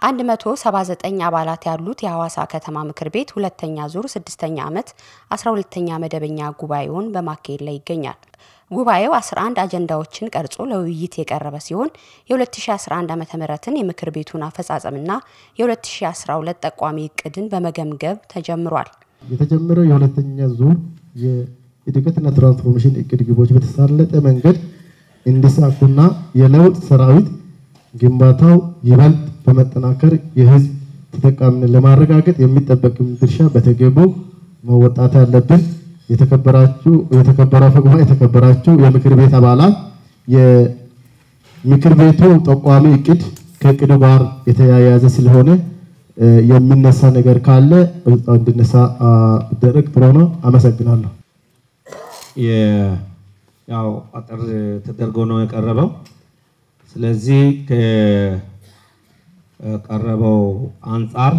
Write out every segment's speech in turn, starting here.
179 አባላት ያሉት የሐዋሳ ከተማ ምክር ቤት ሁለተኛ ዙር 6ኛ ዓመት 12ኛ መደበኛ ጉባኤውን በማካሄድ ላይ ይገኛል። ጉባኤው 11 አጀንዳዎችን ቀርጾ ለውይይት የቀረበ ሲሆን የ2011 ዓ.ም የምክር ቤቱን አፈጻጸምና የ2012 ጠቋሚ እቅድን በመገምገም ተጀምሯል። የተጀመረው የሁለተኛ ዙር የእድገትና ትራንስፎርሜሽን እቅድ ግቦች በተሳለጠ መንገድ እንዲሳኩና የለውጥ ሰራዊት ግንባታው ይበልጥ በመጠናከር የህዝብ ተጠቃሚነት ለማረጋገጥ የሚጠበቅም ድርሻ በተገቢው መወጣት ያለብን። የተከበራችሁ የተከበረው አፈ ጉባኤ፣ የተከበራችሁ የምክር ቤት አባላት፣ የምክር ቤቱ ጠቋሚ እቅድ ከእቅዱ ጋር የተያያዘ ስለሆነ የሚነሳ ነገር ካለ እንዲነሳ ቢደረግ ጥሩ ነው። አመሰግናለሁ። ያው አጠር ተደርጎ ነው የቀረበው። ስለዚህ ከቀረበው አንጻር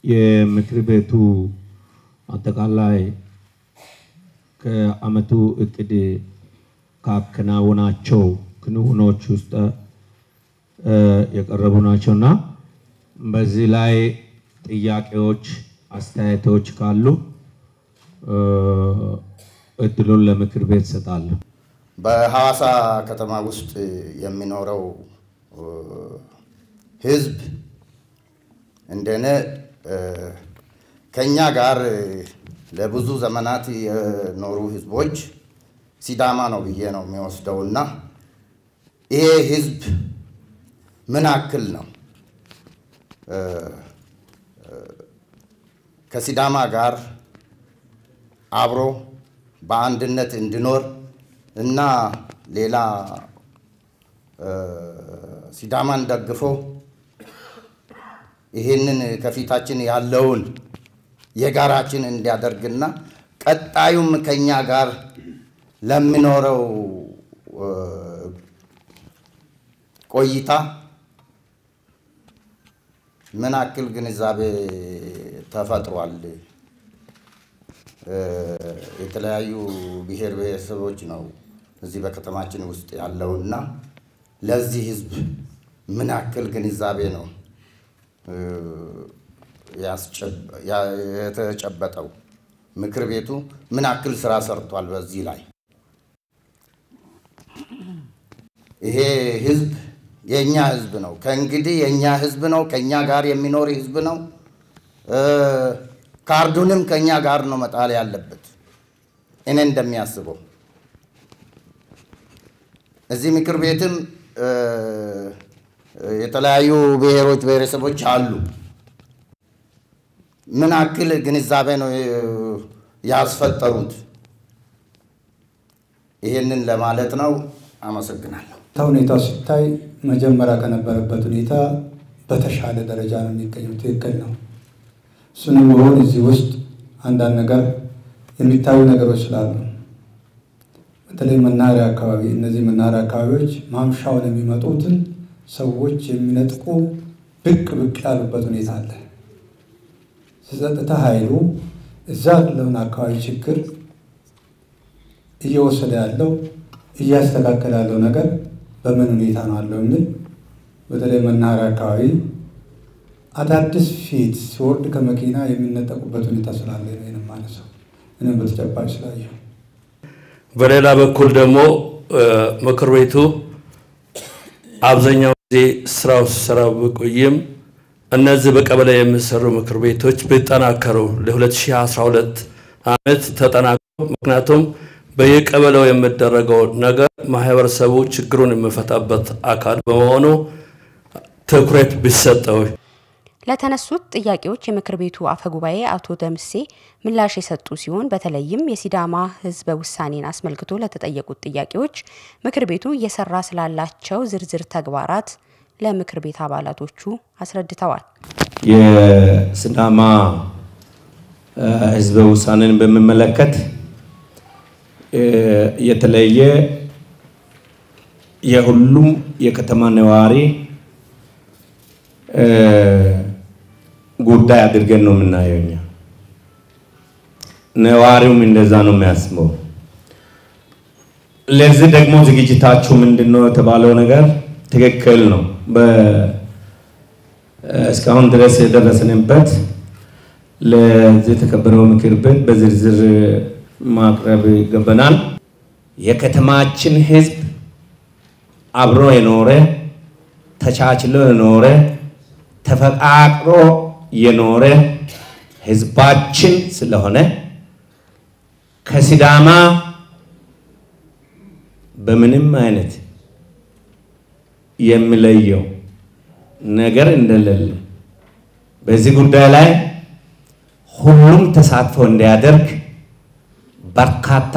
የምክር ቤቱ አጠቃላይ ከአመቱ እቅድ ካከናወናቸው ክንውኖች ውስጥ የቀረቡ ናቸውና በዚህ ላይ ጥያቄዎች፣ አስተያየቶች ካሉ እድሉን ለምክር ቤት እሰጣለሁ። በሐዋሳ ከተማ ውስጥ የሚኖረው ህዝብ እንደኔ ከኛ ጋር ለብዙ ዘመናት የኖሩ ህዝቦች ሲዳማ ነው ብዬ ነው የሚወስደውና ይሄ ህዝብ ምን አክል ነው ከሲዳማ ጋር አብሮ በአንድነት እንዲኖር እና ሌላ ሲዳማን ደግፎ ይሄንን ከፊታችን ያለውን የጋራችን እንዲያደርግና ቀጣዩም ከኛ ጋር ለሚኖረው ቆይታ ምን አክል ግንዛቤ ተፈጥሯል? የተለያዩ ብሔር ብሔረሰቦች ነው እዚህ በከተማችን ውስጥ ያለውና ለዚህ ህዝብ ምን አክል ግንዛቤ ነው የተጨበጠው? ምክር ቤቱ ምን አክል ስራ ሰርቷል በዚህ ላይ? ይሄ ህዝብ የኛ ህዝብ ነው። ከእንግዲህ የኛ ህዝብ ነው፣ ከኛ ጋር የሚኖር ህዝብ ነው። ካርዱንም ከኛ ጋር ነው መጣል ያለበት። እኔ እንደሚያስበው እዚህ ምክር ቤትም የተለያዩ ብሔሮች ብሔረሰቦች አሉ። ምን አክል ግንዛቤ ነው ያስፈጠሩት? ይሄንን ለማለት ነው። አመሰግናለሁ። ሁኔታው ሲታይ መጀመሪያ ከነበረበት ሁኔታ በተሻለ ደረጃ ነው የሚገኘው። ትክክል ነው። እሱንም ቢሆን እዚህ ውስጥ አንዳንድ ነገር የሚታዩ ነገሮች ስላሉ በተለይ መናኸሪያ አካባቢ፣ እነዚህ መናኸሪያ አካባቢዎች ማምሻውን የሚመጡትን ሰዎች የሚነጥቁ ብቅ ብቅ ያሉበት ሁኔታ አለ። ጸጥታ ኃይሉ እዛ ያለውን አካባቢ ችግር እየወሰደ ያለው እያስተካከለ ያለው ነገር በምን ሁኔታ ነው አለው የሚል፣ በተለይ መናኸሪያ አካባቢ አዳዲስ ፊት ሲወርድ ከመኪና የሚነጠቁበት ሁኔታ ስላለ ነው የማነሳው። እኔም በተጨባጭ ስላየሁ። በሌላ በኩል ደግሞ ምክር ቤቱ አብዛኛው ጊዜ ስራው ሲሰራ ቢቆይም እነዚህ በቀበሌ የሚሰሩ ምክር ቤቶች ቢጠናከሩ ለ2012 ዓመት ተጠናክሮ፣ ምክንያቱም በየቀበሌው የሚደረገው ነገር ማህበረሰቡ ችግሩን የሚፈታበት አካል በመሆኑ ትኩረት ቢሰጠው። ለተነሱት ጥያቄዎች የምክር ቤቱ አፈ ጉባኤ አቶ ደምሴ ምላሽ የሰጡ ሲሆን በተለይም የሲዳማ ሕዝበ ውሳኔን አስመልክቶ ለተጠየቁት ጥያቄዎች ምክር ቤቱ እየሰራ ስላላቸው ዝርዝር ተግባራት ለምክር ቤት አባላቶቹ አስረድተዋል። የሲዳማ ሕዝበ ውሳኔን በሚመለከት የተለየ የሁሉም የከተማ ነዋሪ ጉዳይ አድርገን ነው የምናየው። እኛ ነዋሪውም እንደዛ ነው የሚያስበው። ለዚህ ደግሞ ዝግጅታችሁ ምንድን ነው የተባለው ነገር ትክክል ነው። እስካሁን ድረስ የደረስንበት ለዚህ የተከበረው ምክር ቤት በዝርዝር ማቅረብ ይገባናል። የከተማችን ህዝብ አብሮ የኖረ፣ ተቻችሎ የኖረ፣ ተፈቃቅሮ የኖረ ህዝባችን ስለሆነ ከሲዳማ በምንም አይነት የሚለየው ነገር እንደሌለ በዚህ ጉዳይ ላይ ሁሉም ተሳትፎ እንዲያደርግ በርካታ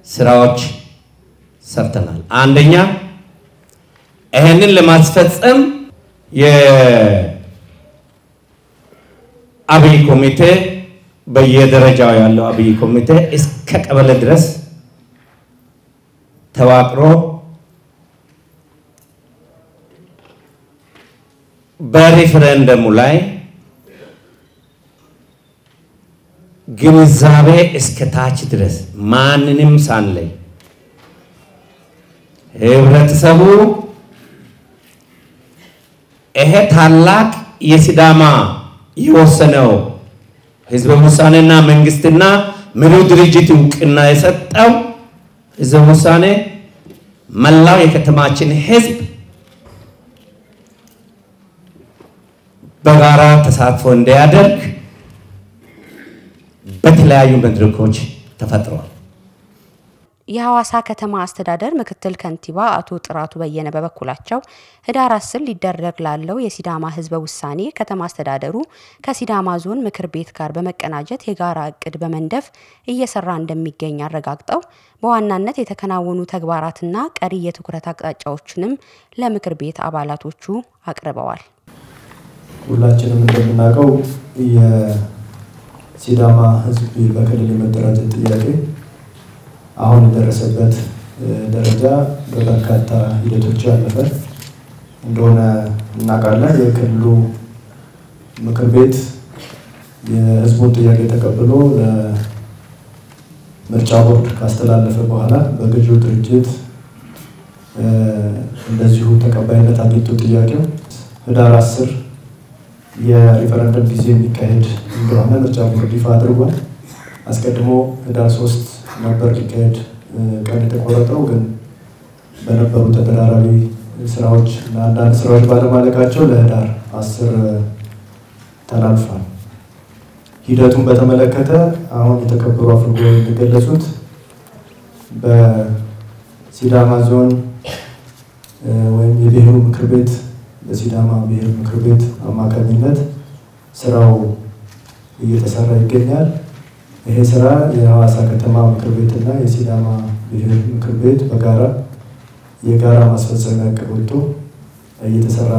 ስራዎች ሰርተናል። አንደኛ ይሄንን ለማስፈጸም የአብይ ኮሚቴ በየደረጃው ያለው አብይ ኮሚቴ እስከ ቀበሌ ድረስ ተዋቅሮ በሪፈረንደሙ ላይ ግንዛቤ እስከ ታች ድረስ ማንንም ሳንለይ ህብረተሰቡ ይሄ ታላቅ የሲዳማ የወሰነው ህዝበ ውሳኔና መንግስትና መሪው ድርጅት እውቅና የሰጠው ህዝበ ውሳኔ መላው የከተማችን ህዝብ በጋራ ተሳትፎ እንዲያደርግ በተለያዩ መድረኮች ተፈጥሯል። የሐዋሳ ከተማ አስተዳደር ምክትል ከንቲባ አቶ ጥራቱ በየነ በበኩላቸው ህዳር 10 ሊደረግ ላለው የሲዳማ ህዝበ ውሳኔ ከተማ አስተዳደሩ ከሲዳማ ዞን ምክር ቤት ጋር በመቀናጀት የጋራ እቅድ በመንደፍ እየሰራ እንደሚገኝ አረጋግጠው በዋናነት የተከናወኑ ተግባራትና ቀሪ የትኩረት አቅጣጫዎችንም ለምክር ቤት አባላቶቹ አቅርበዋል። ሁላችንም እንደምናውቀው የሲዳማ ህዝብ በክልል የመደራጀት ጥያቄ አሁን የደረሰበት ደረጃ በበርካታ ሂደቶች ያለፈ እንደሆነ እናውቃለን። የክልሉ ምክር ቤት የህዝቡን ጥያቄ ተቀብሎ ለምርጫ ቦርድ ካስተላለፈ በኋላ በገዢው ድርጅት እንደዚሁ ተቀባይነት አግኝቶ ጥያቄው ህዳር 10 የሪፈረንደም ጊዜ የሚካሄድ እንደሆነ ምርጫ ቦርድ ይፋ አድርጓል። አስቀድሞ ህዳር 3 ነበር ሊካሄድ ቀን የተቆረጠው፣ ግን በነበሩ ተደራራቢ ስራዎች እና አንዳንድ ስራዎች ባለማለቃቸው ለህዳር 10 ተላልፏል። ሂደቱን በተመለከተ አሁን የተከበሩ አፈ ጉባኤ እንደገለጹት በሲዳማ ዞን ወይም የብሔሩ ምክር ቤት በሲዳማ ብሔር ምክር ቤት አማካኝነት ስራው እየተሰራ ይገኛል። ይሄ ስራ የሐዋሳ ከተማ ምክር ቤትና የሲዳማ ብሔር ምክር ቤት በጋራ የጋራ ማስፈጸሚያ እቅድ ወጥቶ እየተሰራ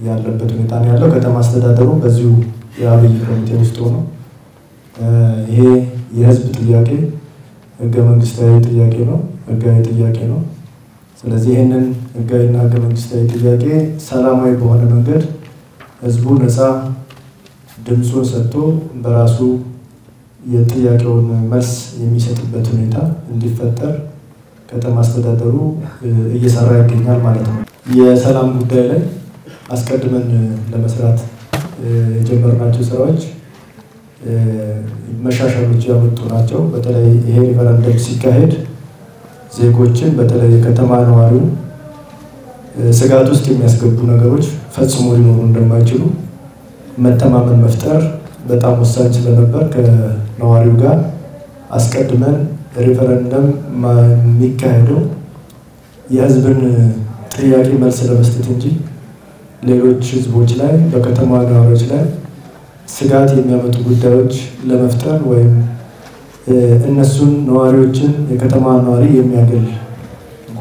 ያለበት ሁኔታ ነው ያለው። ከተማ አስተዳደሩ በዚሁ የአብይ ኮሚቴ ውስጥ ሆኖ ይሄ የህዝብ ጥያቄ ህገ መንግስታዊ ጥያቄ ነው፣ ህጋዊ ጥያቄ ነው። ስለዚህ ይሄንን ህጋዊና ህገ መንግስታዊ ጥያቄ ሰላማዊ በሆነ መንገድ ህዝቡ ነፃ ድምጹን ሰጥቶ በራሱ የጥያቄውን መልስ የሚሰጥበት ሁኔታ እንዲፈጠር ከተማ አስተዳደሩ እየሰራ ይገኛል ማለት ነው። የሰላም ጉዳይ ላይ አስቀድመን ለመስራት የጀመርናቸው ስራዎች መሻሻሎች ያመጡ ናቸው። በተለይ ይሄ ሪፈረንደም ሲካሄድ ዜጎችን በተለይ የከተማ ነዋሪው ስጋት ውስጥ የሚያስገቡ ነገሮች ፈጽሞ ሊኖሩ እንደማይችሉ መተማመን መፍጠር በጣም ወሳኝ ስለነበር ከነዋሪው ጋር አስቀድመን ሪፈረንደም የሚካሄደው የህዝብን ጥያቄ መልስ ለመስጠት እንጂ ሌሎች ህዝቦች ላይ በከተማ ነዋሪዎች ላይ ስጋት የሚያመጡ ጉዳዮች ለመፍጠር ወይም እነሱን ነዋሪዎችን የከተማ ነዋሪ የሚያገል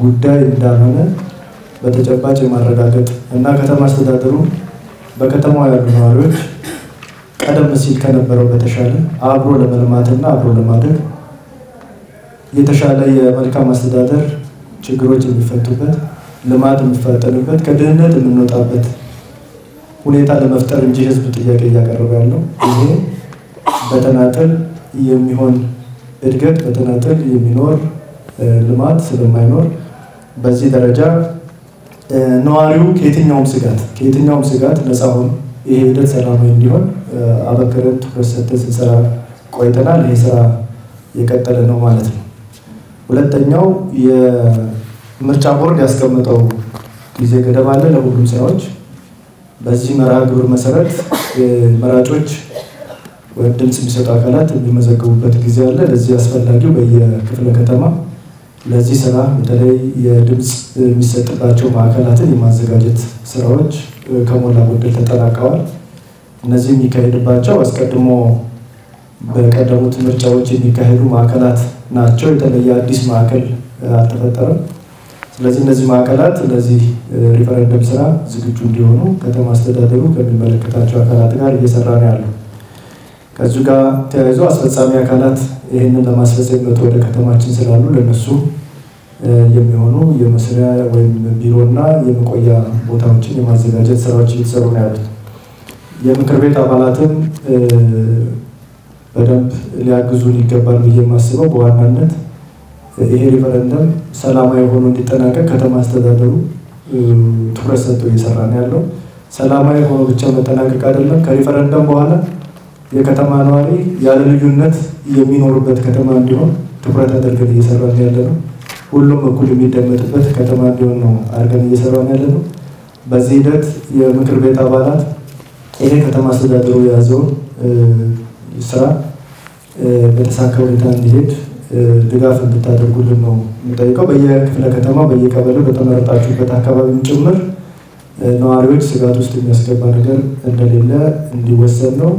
ጉዳይ እንዳልሆነ በተጨባጭ የማረጋገጥ እና ከተማ አስተዳደሩ በከተማው ያሉ ነዋሪዎች ቀደም ሲል ከነበረው በተሻለ አብሮ ለመልማትና አብሮ ለማደግ የተሻለ የመልካም አስተዳደር ችግሮች የሚፈቱበት፣ ልማት የሚፋጠንበት፣ ከድህነት የምንወጣበት ሁኔታ ለመፍጠር እንጂ ህዝብ ጥያቄ እያቀረበ ያለው ይሄ በተናጠል የሚሆን እድገት በተናጠል የሚኖር ልማት ስለማይኖር በዚህ ደረጃ ነዋሪው ከየትኛውም ስጋት ነፃ ሆኖ ይሄ ሂደት ሰላማዊ እንዲሆን አበክረን ትኩረት ሰጥተን ስንሰራ ቆይተናል። ይሄ ስራ የቀጠለ ነው ማለት ነው። ሁለተኛው የምርጫ ቦርድ ያስቀመጠው ጊዜ ገደብ አለ ለሁሉም ስራዎች። በዚህ መርሃ ግብር መሰረት መራጮች ወይም ድምጽ የሚሰጡ አካላት የሚመዘገቡበት ጊዜ አለ። ለዚህ አስፈላጊው በየክፍለ ከተማ ለዚህ ስራ በተለይ የድምጽ የሚሰጥባቸው ማዕከላትን የማዘጋጀት ስራዎች ከሞላ ጎደል ተጠናቀዋል። እነዚህ የሚካሄድባቸው አስቀድሞ በቀደሙት ምርጫዎች የሚካሄዱ ማዕከላት ናቸው። የተለየ አዲስ ማዕከል አልተፈጠረም። ስለዚህ እነዚህ ማዕከላት ለዚህ ሪፈረንደም ስራ ዝግጁ እንዲሆኑ ከተማ አስተዳደሩ ከሚመለከታቸው አካላት ጋር እየሰራ ነው ያለው። ከዚሁ ጋር ተያይዞ አስፈጻሚ አካላት ይህንን ለማስፈጸም መጥተው ወደ ከተማችን ስላሉ ለነሱ የሚሆኑ የመስሪያ ወይም ቢሮና የመቆያ ቦታዎችን የማዘጋጀት ስራዎች እየተሰሩ ነው ያሉት። የምክር ቤት አባላትም በደንብ ሊያግዙን ይገባል ብዬ የማስበው በዋናነት ይሄ ሪፈረንደም ሰላማዊ ሆኖ እንዲጠናቀቅ ከተማ አስተዳደሩ ትኩረት ሰጥቶ እየሰራ ነው ያለው። ሰላማዊ ሆኖ ብቻ መጠናቀቅ አይደለም፣ ከሪፈረንደም በኋላ የከተማ ነዋሪ ያለ ልዩነት የሚኖርበት ከተማ እንዲሆን ትኩረት አድርገን እየሰራን ያለ ነው። ሁሉም እኩል የሚደመጥበት ከተማ እንዲሆን ነው አድርገን እየሰራን ያለ ነው። በዚህ ሂደት የምክር ቤት አባላት ይሄ ከተማ አስተዳደሩ የያዘውን ስራ በተሳካ ሁኔታ እንዲሄድ ድጋፍ እንድታደርጉልን ነው የምጠይቀው። በየክፍለ ከተማ በየቀበሌው በተመረጣችሁበት አካባቢም ጭምር ነዋሪዎች ስጋት ውስጥ የሚያስገባ ነገር እንደሌለ እንዲወሰን ነው።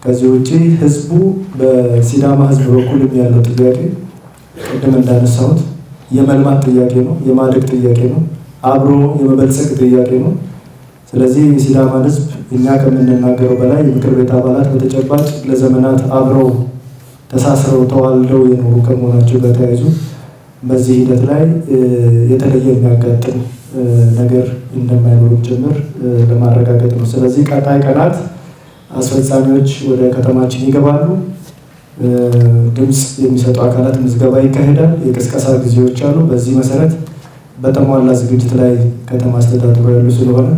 ከዚህ ውጪ ህዝቡ በሲዳማ ህዝብ በኩልም ያለው ጥያቄ ቅድም እንዳነሳሁት የመልማት ጥያቄ ነው፣ የማደግ ጥያቄ ነው፣ አብሮ የመበልጸግ ጥያቄ ነው። ስለዚህ የሲዳማን ህዝብ እኛ ከምንናገረው በላይ የምክር ቤት አባላት በተጨባጭ ለዘመናት አብረው ተሳስረው ተዋልደው የኖሩ ከመሆናቸው ጋር ተያይዞ በዚህ ሂደት ላይ የተለየ የሚያጋጥም ነገር እንደማይኖርም ጭምር ለማረጋገጥ ነው። ስለዚህ ቀጣይ ቀናት አስፈጻሚዎች ወደ ከተማችን ይገባሉ። ድምጽ የሚሰጡ አካላት ምዝገባ ይካሄዳል። የቅስቀሳ ጊዜዎች አሉ። በዚህ መሰረት በተሟላ ዝግጅት ላይ ከተማ አስተዳደሩ ያሉ ስለሆነ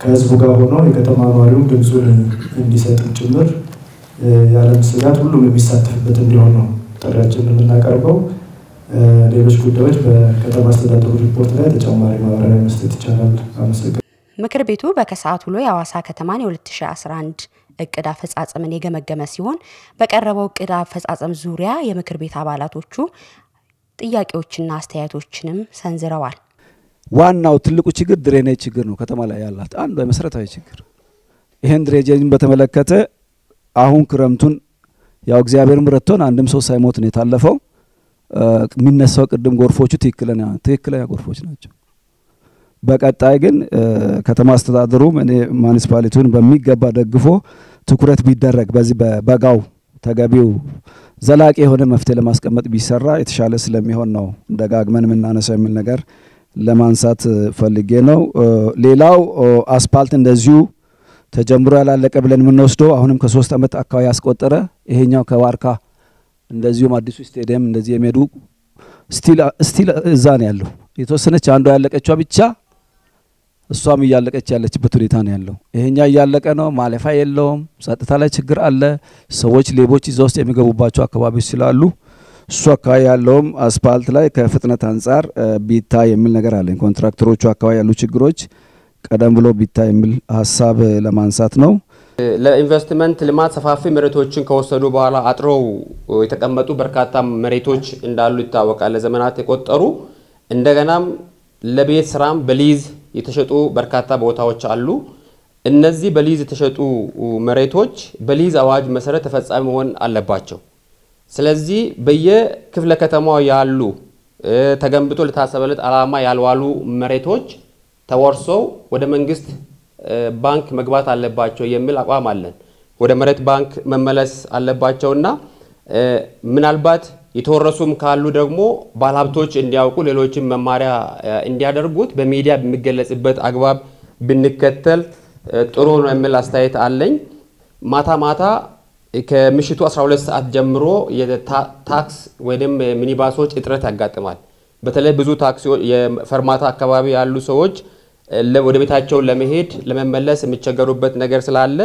ከህዝቡ ጋር ሆኖ የከተማ ነዋሪው ድምጹን እንዲሰጥም ጭምር ያለም ስጋት ሁሉም የሚሳተፍበት እንዲሆን ነው ጥሪያችንን የምናቀርበው። ሌሎች ጉዳዮች በከተማ አስተዳደሩ ሪፖርት ላይ ተጨማሪ ማብራሪያ መስጠት ይቻላል። አመሰግናለሁ። ምክር ቤቱ በከሰዓት ውሎ የሐዋሳ ከተማን የ2011 እቅድ አፈጻጸምን የገመገመ ሲሆን በቀረበው እቅድ አፈጻጸም ዙሪያ የምክር ቤት አባላቶቹ ጥያቄዎችና አስተያየቶችንም ሰንዝረዋል። ዋናው ትልቁ ችግር drainage ችግር ነው። ከተማ ላይ ያላት አንዱ መሰረታዊ ችግር ይሄን drainage ን በተመለከተ አሁን ክረምቱን ያው እግዚአብሔር ምረቶን አንድም ሰው ሳይሞት ነው የታለፈው። የሚነሳው ቅድም ጎርፎቹ ትክክለኛ ጎርፎች ናቸው። በቀጣይ ግን ከተማ አስተዳደሩም እኔ municipality ውን በሚገባ ደግፎ ትኩረት ቢደረግ በዚህ በበጋው ተገቢው ዘላቂ የሆነ መፍትሄ ለማስቀመጥ ቢሰራ የተሻለ ስለሚሆን ነው ደጋግመን የምናነሳው የሚል ነገር ለማንሳት ፈልጌ ነው። ሌላው አስፓልት እንደዚሁ ተጀምሮ ያላለቀ ብለን የምንወስደው አሁንም ከ3 ዓመት አካባቢ ያስቆጠረ ይሄኛው ከዋርካ እንደዚሁም አዲሱ ስቴዲየም እንደዚህ የሚሄዱ still እዛ ነው ያለው። የተወሰነች አንዷ ያለቀችዋ ብቻ እሷም እያለቀች ያለችበት ሁኔታ ነው ያለው። ይሄኛ እያለቀ ነው፣ ማለፊያ የለውም። ጸጥታ ላይ ችግር አለ። ሰዎች ሌቦች እዛ ውስጥ የሚገቡባቸው አካባቢዎች ስላሉ እሱ አካባቢ ያለውም አስፓልት ላይ ከፍጥነት አንጻር ቢታይ የሚል ነገር አለኝ። ኮንትራክተሮቹ አካባቢ ያሉ ችግሮች ቀደም ብሎ ቢታይ የሚል ሀሳብ ለማንሳት ነው። ለኢንቨስትመንት ልማት ሰፋፊ መሬቶችን ከወሰዱ በኋላ አጥረው የተቀመጡ በርካታ መሬቶች እንዳሉ ይታወቃል። ለዘመናት የቆጠሩ እንደገናም ለቤት ስራም በሊዝ የተሸጡ በርካታ ቦታዎች አሉ። እነዚህ በሊዝ የተሸጡ መሬቶች በሊዝ አዋጅ መሰረት ተፈጻሚ መሆን አለባቸው። ስለዚህ በየክፍለ ከተማው ያሉ ተገንብቶ ለታሰበለት ዓላማ ያልዋሉ መሬቶች ተወርሰው ወደ መንግስት ባንክ መግባት አለባቸው የሚል አቋም አለን። ወደ መሬት ባንክ መመለስ አለባቸውና ምናልባት የተወረሱም ካሉ ደግሞ ባለሀብቶች እንዲያውቁ ሌሎችም መማሪያ እንዲያደርጉት በሚዲያ በሚገለጽበት አግባብ ብንከተል ጥሩ ነው የሚል አስተያየት አለኝ። ማታ ማታ ከምሽቱ 12 ሰዓት ጀምሮ የታክስ ወይም ሚኒባሶች እጥረት ያጋጥማል። በተለይ ብዙ ታክሲዎች የፈርማታ አካባቢ ያሉ ሰዎች ወደ ቤታቸው ለመሄድ ለመመለስ የሚቸገሩበት ነገር ስላለ፣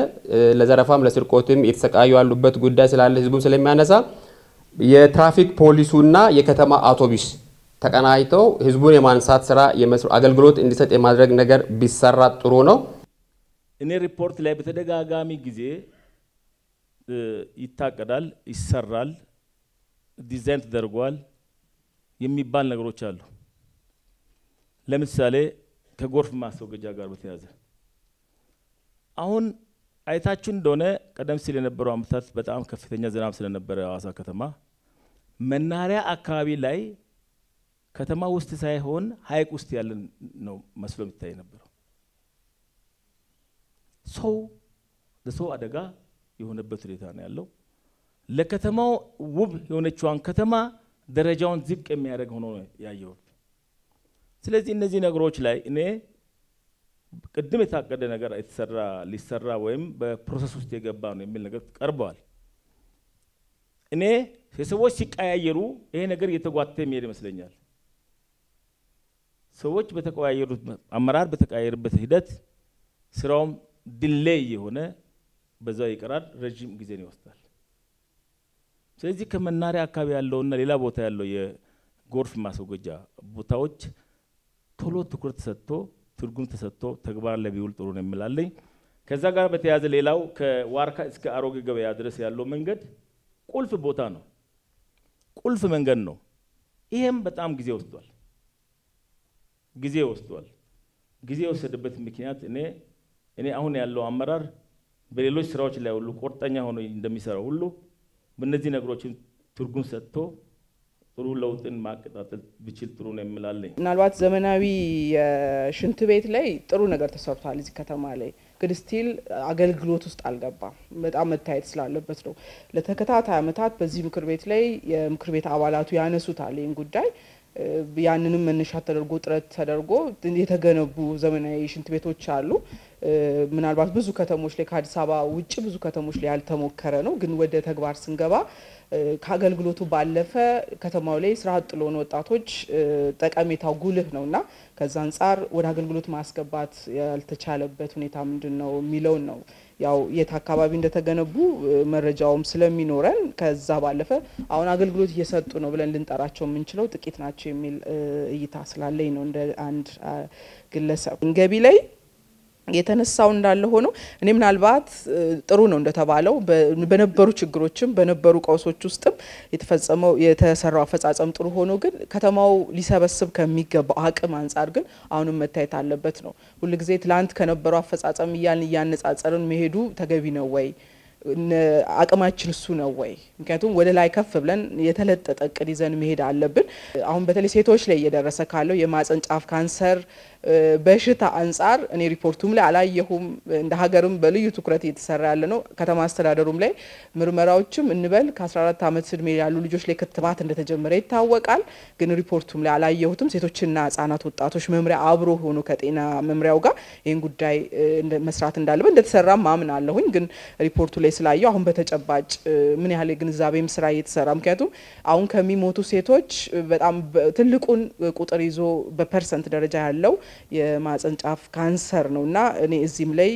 ለዘረፋም ለስርቆትም የተሰቃዩ ያሉበት ጉዳይ ስላለ ህዝቡም ስለሚያነሳ የትራፊክ ፖሊሱና የከተማ አውቶቡስ ተቀናጅተው ህዝቡን የማንሳት ስራ አገልግሎት እንዲሰጥ የማድረግ ነገር ቢሰራ ጥሩ ነው። እኔ ሪፖርት ላይ በተደጋጋሚ ጊዜ ይታቀዳል፣ ይሰራል፣ ዲዛይን ተደርጓል የሚባል ነገሮች አሉ። ለምሳሌ ከጎርፍ ማስወገጃ ጋር በተያያዘ አሁን አይታችሁ እንደሆነ ቀደም ሲል የነበረው ዓመታት በጣም ከፍተኛ ዝናብ ስለነበረ ሐዋሳ ከተማ መናኸሪያ አካባቢ ላይ ከተማ ውስጥ ሳይሆን ሐይቅ ውስጥ ያለን ነው መስሎ የሚታይ ነበረው። ሰው ለሰው አደጋ የሆነበት ሁኔታ ነው ያለው። ለከተማው ውብ የሆነችዋን ከተማ ደረጃውን ዝቅ የሚያደርግ ሆኖ ነው ያየሁት። ስለዚህ እነዚህ ነገሮች ላይ እኔ ቅድም የታቀደ ነገር የተሰራ ሊሰራ ወይም በ process ውስጥ የገባ ነው የሚል ነገር ቀርበዋል። እኔ የሰዎች ሲቀያየሩ ይሄ ነገር እየተጓተተ የሚሄድ ይመስለኛል። ሰዎች በተቀያየሩት አመራር በተቀያየሩበት ሂደት ስራውም delay የሆነ በዛው ይቀራል፣ ረጅም ጊዜን ይወስዳል። ስለዚህ ከመናኸሪያ አካባቢ ያለውና ሌላ ቦታ ያለው የጎርፍ ማስወገጃ ቦታዎች ቶሎ ትኩረት ተሰጥቶ ትርጉም ተሰጥቶ ተግባር ላይ ቢውል ጥሩ ነው የሚላለኝ። ከዛ ጋር በተያያዘ ሌላው ከዋርካ እስከ አሮጌ ገበያ ድረስ ያለው መንገድ ቁልፍ ቦታ ነው፣ ቁልፍ መንገድ ነው። ይሄም በጣም ጊዜ ወስዷል። ጊዜ ወስዷል። ጊዜ የወሰደበት ምክንያት እኔ አሁን ያለው አመራር በሌሎች ስራዎች ላይ ሁሉ ቁርጠኛ ሆኖ እንደሚሰራው ሁሉ በእነዚህ ነገሮችን ትርጉም ሰጥቶ ጥሩ ለውጥን ማቀጣጠል ቢችል ጥሩ ነው የምላለኝ። ምናልባት ዘመናዊ የሽንት ቤት ላይ ጥሩ ነገር ተሰርቷል እዚህ ከተማ ላይ፣ ግን still አገልግሎት ውስጥ አልገባም። በጣም መታየት ስላለበት ነው። ለተከታታይ ዓመታት በዚህ ምክር ቤት ላይ የምክር ቤት አባላቱ ያነሱታል ይህን ጉዳይ። ያንንም መነሻ ተደርጎ ጥረት ተደርጎ የተገነቡ ዘመናዊ ሽንት ቤቶች አሉ። ምናልባት ብዙ ከተሞች ላይ ከአዲስ አበባ ውጭ ብዙ ከተሞች ላይ ያልተሞከረ ነው። ግን ወደ ተግባር ስንገባ ከአገልግሎቱ ባለፈ ከተማው ላይ ስራ አጥ ለሆኑ ወጣቶች ጠቀሜታው ጉልህ ነው እና ከዛ አንጻር ወደ አገልግሎት ማስገባት ያልተቻለበት ሁኔታ ምንድን ነው የሚለውን ነው። ያው የት አካባቢ እንደተገነቡ መረጃውም ስለሚኖረን ከዛ ባለፈ አሁን አገልግሎት እየሰጡ ነው ብለን ልንጠራቸው የምንችለው ጥቂት ናቸው የሚል እይታ ስላለኝ ነው እንደ አንድ ግለሰብ። ገቢ ላይ የተነሳው እንዳለ ሆኖ እኔ ምናልባት ጥሩ ነው እንደተባለው በነበሩ ችግሮችም በነበሩ ቀውሶች ውስጥም የተፈጸመው የተሰራው አፈጻጸም ጥሩ ሆኖ ግን ከተማው ሊሰበስብ ከሚገባው አቅም አንጻር ግን አሁንም መታየት አለበት ነው። ሁልጊዜ ትላንት ከነበረው አፈጻጸም እያልን እያነጻጸርን መሄዱ ተገቢ ነው ወይ? አቅማችን እሱ ነው ወይ? ምክንያቱም ወደ ላይ ከፍ ብለን የተለጠጠ እቅድ ይዘን መሄድ አለብን። አሁን በተለይ ሴቶች ላይ እየደረሰ ካለው የማህፀን ጫፍ ካንሰር በሽታ አንጻር እኔ ሪፖርቱም ላይ አላየሁም። እንደ ሀገርም በልዩ ትኩረት እየተሰራ ያለ ነው። ከተማ አስተዳደሩም ላይ ምርመራዎችም እንበል ከ14 ዓመት እድሜ ያሉ ልጆች ላይ ክትባት እንደተጀመረ ይታወቃል። ግን ሪፖርቱም ላይ አላየሁትም። ሴቶችና ህጻናት ወጣቶች መምሪያ አብሮ ሆኖ ከጤና መምሪያው ጋር ይህን ጉዳይ መስራት እንዳለበት እንደተሰራ ማምን አለሁኝ። ግን ሪፖርቱ ላይ ስላየው አሁን በተጨባጭ ምን ያህል የግንዛቤም ስራ እየተሰራ፣ ምክንያቱም አሁን ከሚሞቱ ሴቶች በጣም ትልቁን ቁጥር ይዞ በ percent ደረጃ ያለው የማህፀን ጫፍ ካንሰር ነው እና እኔ እዚህም ላይ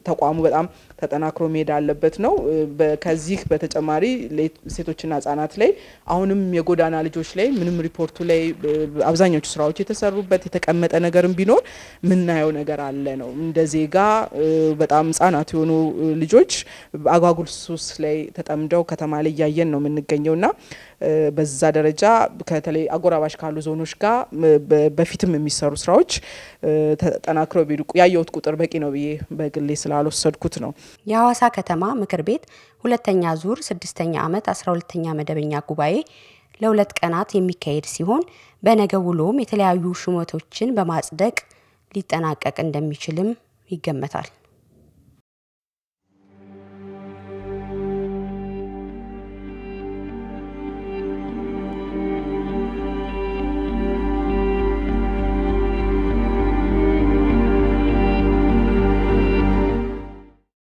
ተቋሙ በጣም ተጠናክሮ መሄድ አለበት ነው። ከዚህ በተጨማሪ ሴቶችና ህጻናት ላይ አሁንም የጎዳና ልጆች ላይ ምንም ሪፖርቱ ላይ አብዛኞቹ ስራዎች የተሰሩበት የተቀመጠ ነገርም ቢኖር ምናየው ነገር አለ ነው። እንደ ዜጋ በጣም ህጻናት የሆኑ ልጆች አጓጉል ሱስ ላይ ተጠምደው ከተማ ላይ እያየን ነው የምንገኘው እና በዛ ደረጃ ከተለይ አጎራባች ካሉ ዞኖች ጋር በፊትም የሚሰሩ ስራዎች ተጠናክረው ቢሄዱ ያየሁት ቁጥር በቂ ነው ብዬ በግሌ ስላልወሰድኩት ነው። የሐዋሳ ከተማ ምክር ቤት ሁለተኛ ዙር 6ኛ ዓመት 12ኛ መደበኛ ጉባኤ ለ2 ቀናት የሚካሄድ ሲሆን በነገው ውሎም የተለያዩ ሹመቶችን በማጽደቅ ሊጠናቀቅ እንደሚችልም ይገመታል።